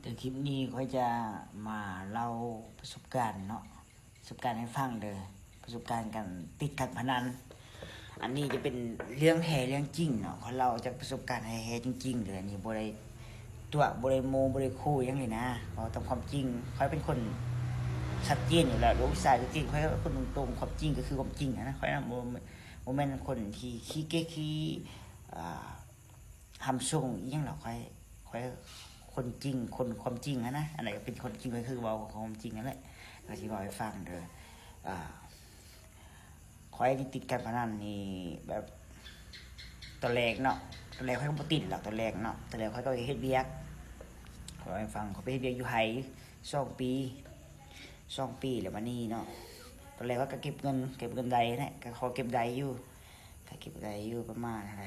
ຄລິບນີ້ຂ້ອຍຈະມາເລົ່າປະສົບການເນາະ ປະສົບການໃຫ້ຟັງເດີ ປະສົບການການຕິດການພະນັນ. ອັນນີ້ຈະເປັນເລື່ອງແທ້ເລື່ອງຈິງເນາະ ຂ້ອຍເລົ່າຈາກປະສົບການແທ້ໆຈິງໆເລີຍ. ອັນນີ້ບໍ່ໄດ້ຕົວະ ບໍ່ໄດ້ໂມ້ ບໍ່ໄດ້ຂູ່ຫຍັງເລີຍນະ ເວົ້າຕາມຄວາມຈິງ. ຂ້ອຍເປັນຄົນຊັດເຈນຢູ່ແລ້ວ ລູກຊາຍຕົວຈິງ ຂ້ອຍເປັນຄົນຕົງໆ ຄວາມຈິງກໍຄືຄວາມຈິງຫັ້ນນະ. ຂ້ອຍນະ ບໍ່ ບໍ່ແມ່ນຄົນທີ່ຂີ້ເກະຂີ້ ອ່າ ຫ້ຳຊົງອີ່ຫຍັງດອກ. ຂ້ອຍ ຂ້ອຍຄົນຈິງ ຄົນຄວາມຈິງຫັ້ນນະ. ອັນໃດກໍເປັນຄວາມຈິງ ກໍຄືເວົ້າຄວາມຈິງຫັ້ນແຫຼະ. ກໍຊິເວົ້າໃຫ້ຟັງເດີ ອ່າ ຂ້ອຍນີ້ຕິດການພະນັນນີ້ແບບ ຕອນແລກເນາະ ຕອນແລກຂ້ອຍກໍບໍ່ຕິດດອກ ຕອນແລກເນາະ. ຕອນແລກຂ້ອຍກໍເຮັດວຽກ ເວົ້າໃຫ້ຟັງ ຂ້ອຍໄປເຮັດວຽກຢູ່ໄຮ່ສອງປີ ສອງປີແລ້ວມານີ້ເນາະ. ຕອນແລກຂ້ອຍກໍເກັບເງິນ ເກັບເງິນໄດ້ແຫຼະ ກໍພໍເກັບໄດ້ຢູ່ ກໍເກັບໄດ້ຢູ່ປະມານເທົ່າໃດ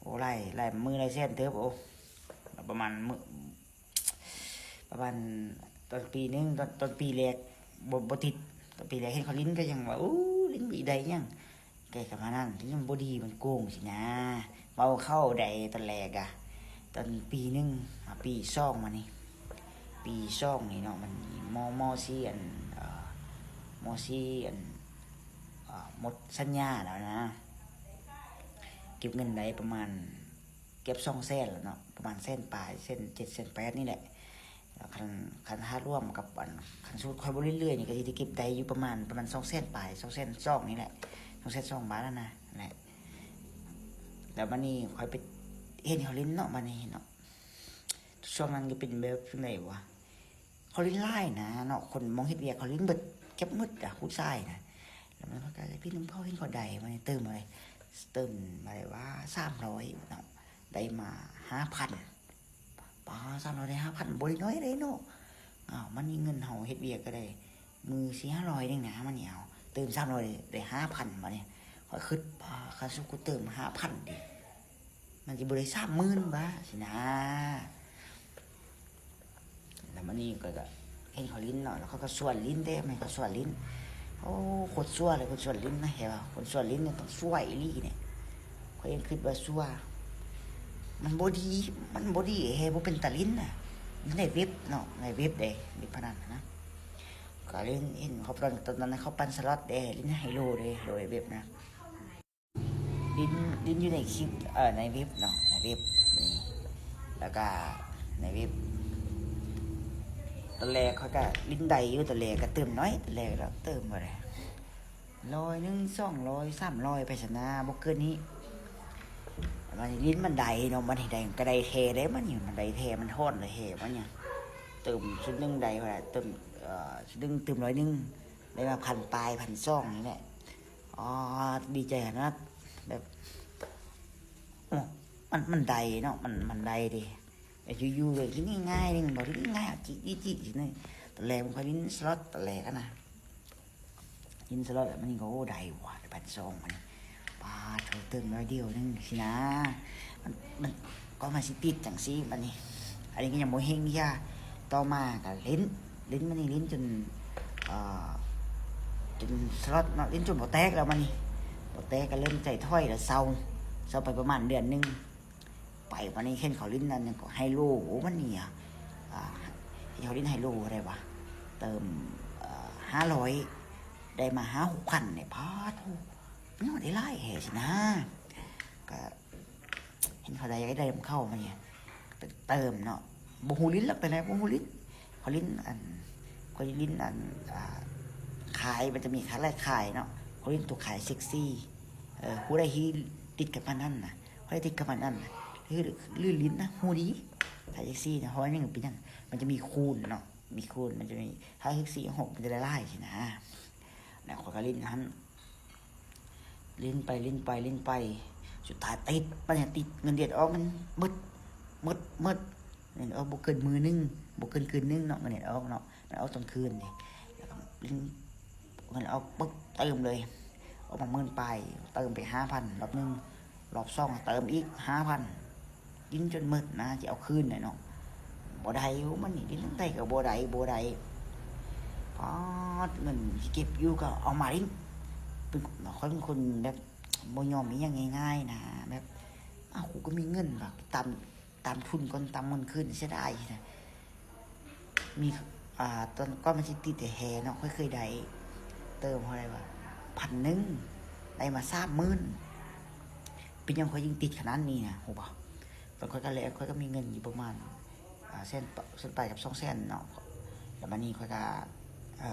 ໂອ້ ຫຼາຍ ຫຼາຍໝື່ນຫຼາຍແສນເຕີບ. ໂອ້ ປະມານມື້ ປະມານຕອນປີໜຶ່ງ ຕອນ ຕອນປີແລກບໍ່ ບໍ່ຕິດ. ຕອນປີແລກເຫັນເຂົາຫຼິ້ນກໍຍັງວ່າ ໂອ້ ຫຼິ້ນບໍ່ໄດ້ຫຍັງ ແຕ່ກະມານັ້ນ ມັນບໍ່ດີ ມັນໂກງຊີ້ນະ ເວົ້າເຂົ້າໃດຕອນແລກອະ. ຕອນປີໜຶ່ງ ມາປີສອງມານີ້ ປີສອງນີ້ເນາະ ມັນມີມໍ ມໍສີ່ ອັນ ເອີ ມໍສີ່ ອັນ ເອີ ໝົດສັນຍາແລ້ວນະ ເກັບເງິນໄດ້ປະມານ ເກືອບສອງແສນແລ້ວເນາະ ປະມານແສນປາຍ ແສນເຈັດ ແສນແປດນີ້ແຫຼະ. ແລ້ວຄັນ ຄັນຖ້າລວມກັບອັນ ຄັນສົມມຸດຂ້ອຍບໍ່ເລື້ອຍໆນີ້ ກໍຊິໄດ້ເກັບໄດ້ຢູ່ປະມານ ປະມານສອງແສນປາຍ ສອງແສນສອງນີ້ແຫຼະ ສອງແສນສອງບາດຫັ້ນນະ ແຫຼະ. ແລ້ວບາດນີ້ຂ້ອຍໄປເຫັນເຂົາຫຼິ້ນເນາະ ບາດນີ້ເນາະ ຊ່ວງນັ້ນກໍເປັນແບບຈັ່ງໃດວະ ເຂົາຫຼິ້ນຫຼາຍນະເນາະ ຄົນໝ່ອງເຮັດວຽກເຂົາຫຼິ້ນເບິດ ເກັບໝົດອະ ຄູຊາຍນະ. ແລ້ວມັນກໍເປັນນຳເຂົາ ເຫັນເຂົາໄດ້ມານີ້ ເຕີມມາເລີຍ ເຕີມມາໄດ້ວ່າສາມຮ້ອຍເນາະ ໄດ້ມາຫ້າພັນ. ປາ ສາມຮ້ອຍໄດ້ຫ້າພັນ ບໍ່ໄດ້ໜ້ອຍເດ້ເນາະ. ອ້າວ ມັນມີເງິນເຮົາເຮັດວຽກກໍໄດ້ມື້ສີ່ຫ້າຮ້ອຍໜຶ່ງນະ ມັນນີ້ ເອົາ ເຕີມສາມຮ້ອຍໄດ້ຫ້າພັນ ບາດນີ້ ຂ້ອຍຄິດ ປາ ຄັນສົມມຸດກູເຕີມຫ້າພັນເດ ມັນຊິບໍ່ໄດ້ສາມໝື່ນບາດຊີ້ນະ. ແລ້ວມານີ້ຂ້ອຍກໍເຫັນເຂົາຫຼິ້ນເນາະ ແລ້ວຂ້ອຍກໍຊວນຫຼິ້ນເດ້ ແມ່ນຂ້ອຍຊວນຫຼິ້ນ. ໂອ້ ໂຄດຊົ່ວເລີຍ ຄົນຊວນຫຼິ້ນນະ ແທ້ວ່າ ຄົນຊວນຫຼິ້ນນີ້ຕ້ອງຊົ່ວອີ່ຫຼີນີ້. ຂ້ອຍຍັງຄິດວ່າຊົ່ວ ມັນບໍ່ດີ ມັນບໍ່ດີແທ້ ບໍ່ເປັນຕາຫຼິ້ນນະ. ຫຼິ້ນໃນເວັບເນາະ ໃນເວັບເດ້ ເວັບພະນັນນະ. ກໍຫຼິ້ນ ເຫັນເຂົາຕອນ ຕອນນັ້ນເຂົາປັ່ນສລັອດເດ້ ຫຼິ້ນໄຮໂລເດ້ ໂດຍເວັບນະ. ຫຼິ້ນ ຫຼິ້ນຢູ່ໃນຄລິບ ເອີ ໃນເວັບເນາະ ໃນເວັບນີ້ ແລ້ວກະໃນເວັບ ຕອນແລກຂ້ອຍກະຫຼິ້ນໄດ້ຢູ່ ຕອນແລກກະເຕີມໜ້ອຍ ຕອນແລກເນາະ ເຕີມບໍ່ໄດ້ ຮ້ອຍໜຶ່ງ ສອງຮ້ອຍ ສາມຮ້ອຍ ໄປຊັ້ນນະ ບໍ່ເກີນນີ້. ບາດນີ້ຫຼິ້ນມັນໄດ້ເນາະ ບາດນີ້ໄດ້ ກະໄດ້ແທ້ເດ້ ບາດນີ້ມັນໄດ້ແທ້ ມັນຮ້ອນແທ້ ບາດນີ້ເຕີມຊຸດໜຶ່ງໄດ້ ເຕີມ ເອີ ຊຸດໜຶ່ງເຕີມຮ້ອຍໜຶ່ງ ໄດ້ມາພັນປາຍ ພັນສອງນີ້ແຫຼະ. ອໍ ດີໃຈຂະໜາດ ແບບ ໂອ້ ມັນ ມັນໄດ້ເນາະ ມັນ ມັນໄດ້ເດ້ ແບບຢູ່ໆກໍຫຼິ້ນງ່າຍໆ ນີ້ມັນບໍ່ໄດ້ຫຼິ້ນງ່າຍ ຈິກໆໆ ຊິນີ້. ຕອນແລກມັນຂ້ອຍຫຼິ້ນສລັອດ ຕອນແລກຫັ້ນນະ ຫຼິ້ນສລັອດ ແລ້ວມັນກໍ ໂອ້ ໄດ້ວ່າ ໄດ້ພັນສອງ ມັນ ປາດໂທ້ ເຕີມໜ້ອຍດຽວໜຶ່ງຊີ້ນະ ມັນ ມັນ ກໍມັນຊິຕິດຈັ່ງຊີ້ ບາດນີ້ ອັນນີ້ກໍຍັງບໍ່ເຮັງເທື່ອ. ຕໍ່ມາກໍຫຼິ້ນ ຫຼິ້ນມານີ້ ຫຼິ້ນຈົນ ເອີ ຈົນສລັອດເນາະ ຫຼິ້ນຈົນບໍ່ແຕກແລ້ວມານີ້ ບໍ່ແຕກກໍເລີ່ມໃຈຖອຍແລ້ວ ເຊົາ ເຊົາໄປປະມານເດືອນໜຶ່ງ ໄປມານີ້ເຫັນເຂົາຫຼິ້ນອັນຫຍັງກໍໄຮໂລ ໂອ້ ມັນນີ້ ອ່າ ເຫັນເຂົາຫຼິ້ນໄຮໂລເທົ່າໃດວະ ເຕີມ ເອີ ຫ້າຮ້ອຍ ໄດ້ມາຫ້າຫົກພັນນີ້ ປາດໂທ້ ມັນໄດ້ຫຼາຍແທ້ຊີ້ນະ ກໍ ເຫັນເຂົາໄດ້ ໄດ້ນຳເຂົາມານີ້ ໄປເຕີມເນາະ ບໍ່ຮູ້ຫຼິ້ນລະ ໄປແລ້ວບໍ່ຮູ້ຫຼິ້ນ. ຂ້ອຍຫຼິ້ນອັນ ຂ້ອຍຫຼິ້ນອັນ ອ່າ ຂາຍ ມັນຈະມີຂາຍ ລາຍຂາຍເນາະ ຂ້ອຍຫຼິ້ນຕົວຂາຍເຊັກຊີ ເອີ ຜູ້ໃດທີ່ຕິດການພະນັນນະ ຜູ້ໃດຕິດການພະນັນນະ ຫຼື ຫຼືຫຼິ້ນນະ ຮູ້ດີ ຂາຍເຊັກຊີນະ ເພາະວ່າຫຍັງ ເປັນຫຍັງ ມັນຈະມີຄູນເນາະ ມີຄູນ ມັນຈະມີ ຖ້າເຊັກຊີ ຫົກ ມັນຈະໄດ້ຫຼາຍຊີ້ນະ ແລ້ວຂ້ອຍກໍຫຼິ້ນຫັ້ນ ຫຼິ້ນໄປ ຫຼິ້ນໄປ ຫຼິ້ນໄປ ສຸດທ້າຍຕິດ ບັດນີ້ຕິດ ເງິນເດືອນອອກ ມັນໝົດ ໝົດ ໝົດ ເງິນອອກບໍ່ເກີນມື້ໜຶ່ງ ບໍ່ເກີນຄືນໜຶ່ງເນາະ ເງິນເດືອນອອກເນາະ ມັນອອກຕອນຄືນເດ້ ແລ້ວກໍຫຼິ້ນ ເງິນອອກປຶບ ເຕີມເລີຍ ອອກມາໝື່ນປາຍ ເຕີມໄປຫ້າພັນ ລອບໜຶ່ງ ລອບສອງເຕີມອີກຫ້າພັນ ຫຼິ້ນຈົນໝົດນະ ຊິເອົາຄືນໄດ້ເນາະ ບໍ່ໄດ້ຢູ່ ມັນນີ້ຫຼິ້ນຈັ່ງໃດກໍບໍ່ໄດ້ ບໍ່ໄດ້ ປາດ ເງິນຊິເກັບຢູ່ກໍເອົາມາຫຼິ້ນ ເປັນ ຂ້ອຍເປັນຄົນແບບບໍ່ຍອມອີ່ຫຍັງງ່າຍໆນະ ແບບ ອ້າວ ກູກໍມີເງິນວ່າ ຕາມ ຕ ຕາມທຶນກ່ອນ ຕາມເງິນຄືນ ເສຍດາຍນະ. ມີ ອ່າ ຕອນກ່ອນມັນຊິຕິດແທ້ໆເນາະ ຂ້ອຍເຄີຍໄດ້ເຕີມເທົ່າໃດວະ ພັນໜຶ່ງ ໄດ້ມາສາມໝື່ນ. ເປັນຫຍັງຂ້ອຍຈຶ່ງຕິດຂະໜາດນີ້ນະ ຮູ້ບໍ່? ຕອນຂ້ອຍກະແລກ ຂ້ອຍກະມີເງິນຢູ່ປະມານ ອ່າ ແສນປະ ແສນປາຍກັບສອງແສນເນາະ. ແລ້ວບາດນີ້ຂ້ອຍກະ ເອີ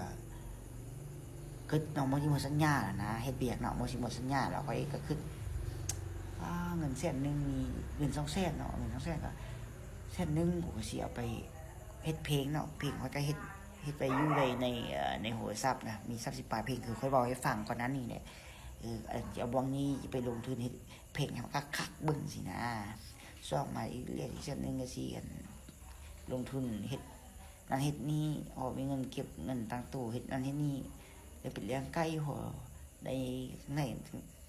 ຄິດເນາະ ໝົດ ຊິໝົດສັນຍາແລ້ວນະ ເຮັດວຽກເນາະ ໝົດ ຊິໝົດສັນຍາແລ້ວ ຂ້ອຍກະຄິດ ອ່າ ເງິນແສນໜຶ່ງນີ້ ເງິນສອງແສນເນາະ ເງິນສອງແສນ ກະແສນໜຶ່ງ ຂ້ອຍກະຊິເອົາໄປເຮັດເພງເນາະ. ເພງຂ້ອຍກະເຮັດ ເຮັດໄວ້ຢູ່ໃນ ໃນ ເອີ ໃນໂທລະສັບນະ ມີສາມສິບປາຍເພງ ຄືຂ້ອຍເວົ້າໃຫ້ຟັງກ່ອນໜ້ານີ້ແຫຼະ. ເອີ ອັນຊິເອົາບ່ອນນີ້ໄປລົງທຶນເຮັດເພງໃຫ້ມັນຄັກໆເບິ່ງຊີ້ນະ. ສອງມາອີກ ລຽນອີກເທື່ອໜຶ່ງກະຊິ ອັນ ລົງທຶນເຮັດນັ້ນເຮັດນີ້ ພໍມີເງິນເກັບເງິນຕັ້ງໂຕ ເຮັດນັ້ນເຮັດນີ້ ໄດ້ໄປລ້ຽງໄກ່ ພໍໄດ້ ໄດ້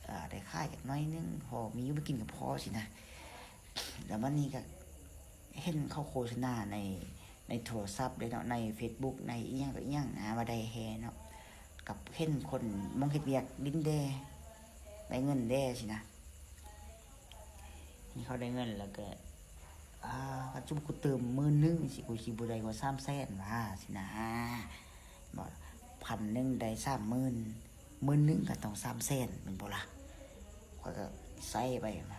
ເອີ ໄດ້ຂາຍຈັກໜ້ອຍໜຶ່ງ ພໍມີຢູ່ມີກິນກະພໍຊີ້ນະ. ແລ້ວບາດນີ້ກະເຫັນເຂົາໂຄສະນາໃນ ໃນໂທລະສັບເດ້ເນາະ ໃນເຟສບຸກ ໃນອີ່ຫຍັງຕໍ່ອີ່ຫຍັງນະ ວ່າໄດ້ແຮ່ເນາະ ກັບເຫັນຄົນໝ່ອງເຮັດວຽກດິນແດ່ ໄດ້ເງິນແດ່ຊີ້ນະ. ເຫັນເຂົາໄດ້ເງິນແລ້ວກະ ອ່າ ຄັນສົມມຸດກູເຕີມໝື່ນໜຶ່ງຊິ ກູຊິບໍ່ໄດ້ກວ່າສາມແສນຫວາ ຊີ້ນະ. ບໍ່ ພັນໜຶ່ງໄດ້ສາມໝື່ນ ໝື່ນໜຶ່ງກະຕ້ອງສາມແສນ ແມ່ນບໍ່ລະ? ຂ້ອຍກະໃສ່ໄປ ອໍ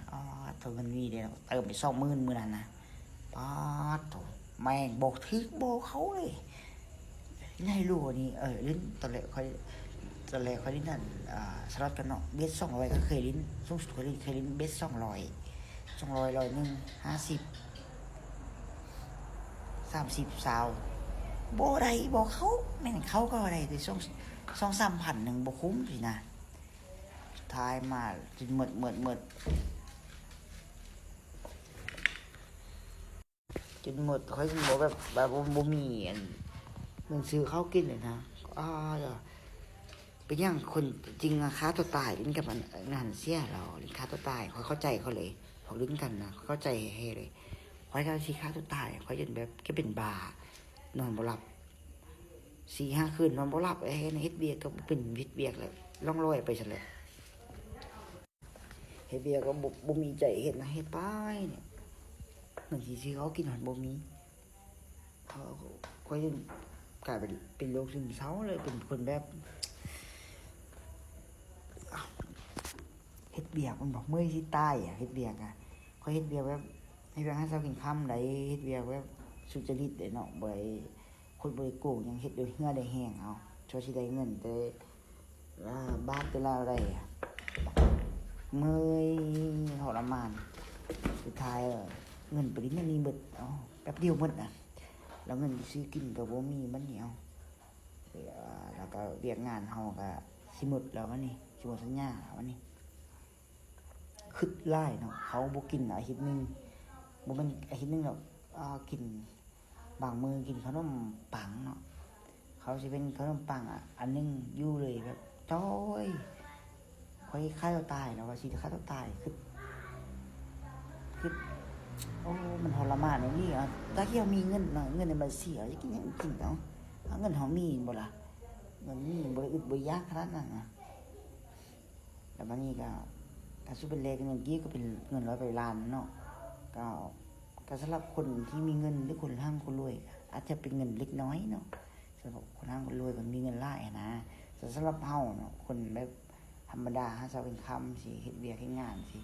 ໂຕມັນມີເດ້ ເຕີມໄປສອງໝື່ນມື້ນັ້ນນະ. ປາດໂທ້ ແມ່ງບໍ່ຖືກບໍ່ເຂົ້າເລີຍ. ໃນໂລນີ້ ເອີ ຫຼິ້ນ ຕອນແລກຂ້ອຍ ຕອນແລກຂ້ອຍຫຼິ້ນນັ້ນ ອ່າ ສະລັອດກັນເນາະ ເບັດສອງຮ້ອຍກະເຄີຍຫຼິ້ນ ສູງສຸດຂ້ອຍຫຼິ້ນ ເຄີຍຫຼິ້ນເບັດສອງຮ້ອຍ ສອງຮ້ອຍ ຮ້ອຍໜຶ່ງ ຫ້າສິບ ສາມສິບ ຊາວ ບໍ່ໄດ້ບໍ່ເຂົ້າ ແມ່ນເຂົ້າກະບໍ່ໄດ້ ໄດ້ສອງ ສອງສາມພັນໜຶ່ງ ບໍ່ຄຸ້ມຊີ້ນະ. ສຸດທ້າຍມາຈົນໝົດ ໝົດ ໝົດ ຈົນໝົດ ຂ້ອຍຈົນບໍ່ແບບວ່າບໍ່ ບໍ່ມີອັນເງິນຊື້ເຂົ້າກິນເລີຍນະ. ອາ ເປັນຫຍັງຄົນຈຶ່ງຂ້າຕົວຕາຍ ຫຼິ້ນກັບອັນນັ້ນເສຍແລ້ວ ຫຼິ້ນຂ້າຕົວຕາຍ. ຂ້ອຍເຂົ້າໃຈເຂົາເລີຍ ພວກຫຼິ້ນກັນນະ ຂ້ອຍເຂົ້າໃຈແທ້ໆເລີຍ. ຂ້ອຍກະຊິຂ້າຕົວຕາຍ ຂ້ອຍຈົນແບບກະເປັນບ້າ ນອນບໍ່ຫຼັບ ສີ່ຫ້າຄືນນອນບໍ່ຫຼັບ ເຮັດວຽກກະບໍ່ເປັນ ເຮັດວຽກແລ້ວລ່ອງລອຍໄປຊັ້ນແຫຼະ. ເຮັດວຽກກະບໍ່ ບໍ່ມີໃຈເຮັດນະ ເຮັດໄປນີ້ ເງິນຊິຊື້ເຂົ້າກິນຫັ້ນບໍ່ມີ. ຂ້ອຍກາຍເປັນ ເປັນໂລກຊຶມເສົ້າເລີຍ ເປັນຄົນແບບ ເຮັດວຽກມັນບອກເມື່ອຍຊິຕາຍອະ ເຮັດວຽກອະ. ຂ້ອຍເຮັດວຽກແບບ ເຮັດວຽກຫາເຊົ້າກິນຄ່ຳໃດ ເຮັດວຽກແບບສຸດຈະລິດເດເນາະ ບໍ່ໄດ້ ຄົນບໍ່ໄດ້ໂກງຫຍັງ ເຮັດດ້ວຍເຫື່ອດ້ວຍແຮງເອົາ ຊົ່ວຊິໄດ້ເງິນແຕ່ລະບາດແຕ່ລະໄດ້ ເມື່ອຍທໍລະມານ. ສຸດທ້າຍເງິນໄປຫຼິ້ນອັນນີ້ເບິດ ເອົາ ແປັບດຽວໝົດນະ ແລ້ວເງິນຊື້ກິນກະບໍ່ມີບັດນີ້ ເອົາ ແລ້ວກະວຽກງານເຮົາກະຊິໝົດແລ້ວບັດນີ້ ຊິໝົດສັນຍາແລ້ວບັດນີ້. ຄຶດຫຼາຍເນາະ ເຂົາບໍ່ກິນອາທິດໜຶ່ງ ບໍ່ແມ່ນອາທິດໜຶ່ງດອກ ອ່າ ກິນ ບາງມື້ກິນເຂົ້າໜົມປັງເນາະ ເຂົາຊິເປັນເຂົ້າໜົມປັງ ອາ ອັນໜຶ່ງຢູ່ເລີຍ ແບບ ໂອ້ຍ ຂ້ອຍຂ້າຕົວຕາຍແລ້ວວ່າຊິຂ້າຕົວຕາຍ ຄຶດ ຄຶດ ໂອ້ ມັນທໍລະມານອີ່ຫຼີອະ. ຕາທີ່ເຮົາມີເງິນເນາະ ເງິນໃນບັນຊີ ເຮົາຈະກິນຫຍັງກິນເອົາ ເງິນເຮົາມີບໍ່ລະ ເງິນມີ ບໍ່ໄດ້ອຶດບໍ່ຢາກຂະໜາດນັ້ນນະ. ແລ້ວບາດນີ້ກະ ກະຊິເປັນແລກເງິນກີບກະເປັນເງິນຮ້ອຍປາຍລ້ານເນາະ ກະ ກະສຳລັບຄົນທີ່ມີເງິນ ຫຼື ຄົນຮັ່ງຄົນລວຍ ອາດຈະເປັນເງິນເລັກນ້ອຍເນາະ ສຳລັບຄົນຮັ່ງຄົນລວຍ ຄົນມີເງິນຫຼາຍຫັ້ນນະ. ແຕ່ສຳລັບເຮົາເນາະ ຄົນແບບທຳມະດາ ຫາເຊົ້າກິນຄ່ຳຊີ້ ເຮັດວຽກເຮັດງານຊີ້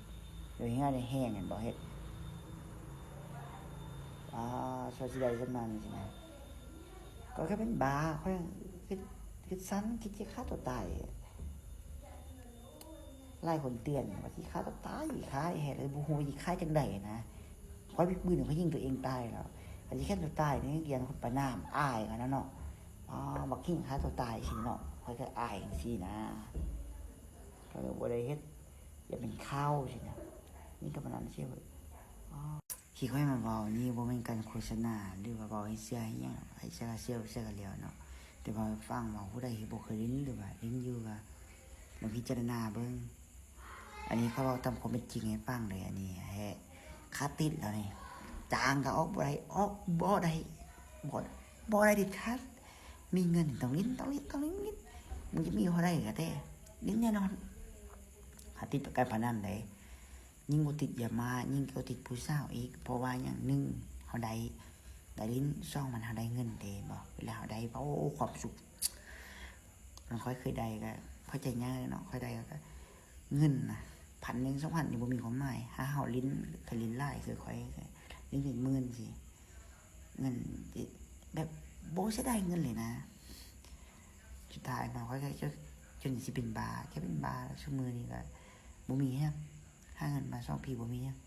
ໂດຍເຫື່ອໂດຍແຮງແມ່ນບໍ່ ເຮັດ ອ່າ ຊົ່ວຊິໄດ້ສ່ຳນັ້ນຊີ້ນະ ຂ້ອຍກະເປັນບ້າ ຂ້ອຍຄິດ ຄິດສັ້ນ ຄິດຈະຂ້າຕົວຕາຍ. ຫຼາຍຄົນເຕືອນວ່າຊິຂ້າຕົວຕາຍ ຂ້າແທ້ ແລ້ວບໍ່ຮູ້ວ່າຊິຂ້າຈັ່ງໃດນະ. ຂ້ອຍມີປືນ ຂ້ອຍຍິງຕົວເອງຕາຍແລ້ວ ຄັນຊິຂ້າຕົວຕາຍນີ້ ຢ້ານຄົນປະນາມ ອາຍເຂົານະເນາະ. ອໍ ບັກຂີ້ຂ້າຕົວຕາຍຊີ້ເນາະ ຂ້ອຍກະອາຍຈັ່ງຊີ້ນະ ກະເລີຍບໍ່ໄດ້ເຮັດ ຢ່າເປັນຂ່າວຊີ້ນະ. ນີ້ກະປະມານນັ້ນເຊຍ ອໍ ທີ່ຂ້ອຍມາເວົ້ານີ້ບໍ່ແມ່ນການໂຄສະນາ ຫຼືວ່າເວົ້າໃຫ້ເຊື່ອໃຫ້ຫຍັງ ໃຫ້ເຊື່ອກະເຊື່ອ ບໍ່ເຊື່ອກະແລ້ວເນາະ ແຕ່ເວົ້າໃຫ້ຟັງວ່າຜູ້ໃດທີ່ບໍ່ເຄີຍຫຼິ້ນ ຫຼືວ່າຫຼິ້ນຢູ່ກະລອງພິຈາລະນາເບິ່ງ. ອັນນີ້ຂ້ອຍເວົ້າຕາມຄວາມເປັນຈິງໃຫ້ຟັງເລີຍ ອັນນີ້ແຮະ ຄາຕິດແລ້ວນີ້ ຈ້າງກະອອກບໍ່ໄດ້ ອອກບໍ່ໄດ້ ບໍ່ ບໍ່ໄດ້ເດັດຂາດ. ມີເງິນຕ້ອງຫຼິ້ນ ຕ້ອງຫຼິ້ນ ຕ້ອງຫຼິ້ນ ມຶງຈະມີເທົ່າໃດກະແຕ່ ຫຼິ້ນແນ່ນອນ. ຄາຕິດການພະນັນເດ້ ຍິ່ງບໍ່ຕິດຢາມາ ຍິ່ງບໍ່ຕິດຜູ້ສາວອີກ ເພາະວ່າຫຍັງ ໜຶ່ງ ເຮົາໄດ້ ໄດ້ຫຼິ້ນ ສອງ ມັນເຮົາໄດ້ເງິນເດ້ ບໍ່ ເວລາເຮົາໄດ້ ໂອ້ ຄວາມສຸກ ມັນ ຂ້ອຍເຄີຍໄດ້ກໍ ເຂົ້າໃຈຍາກເນາະ ຂ້ອຍໄດ້ກໍ ເງິນນະ ພັນໜຶ່ງ ສອງພັນ ນີ້ບໍ່ມີຄວາມໝາຍ ຖ້າເຮົາຫຼິ້ນ ໄປຫຼິ້ນຫຼາຍຄືຂ້ອຍ ຫຼິ້ນເປັນໝື່ນຊີ້ ເງິນ ແບບ ບໍ່ເສຍດາຍເງິນເລີຍນະ ສຸດທ້າຍມາຂ້ອຍກໍຈົນ ຈົນຊິເປັນບ້າ ຈະເປັນບ້າ ຊຸມື້ນີ້ກໍບໍ່ມີຫຍັງ ຫາເງິນມາສອງປີບໍ່ມີຫຍັງ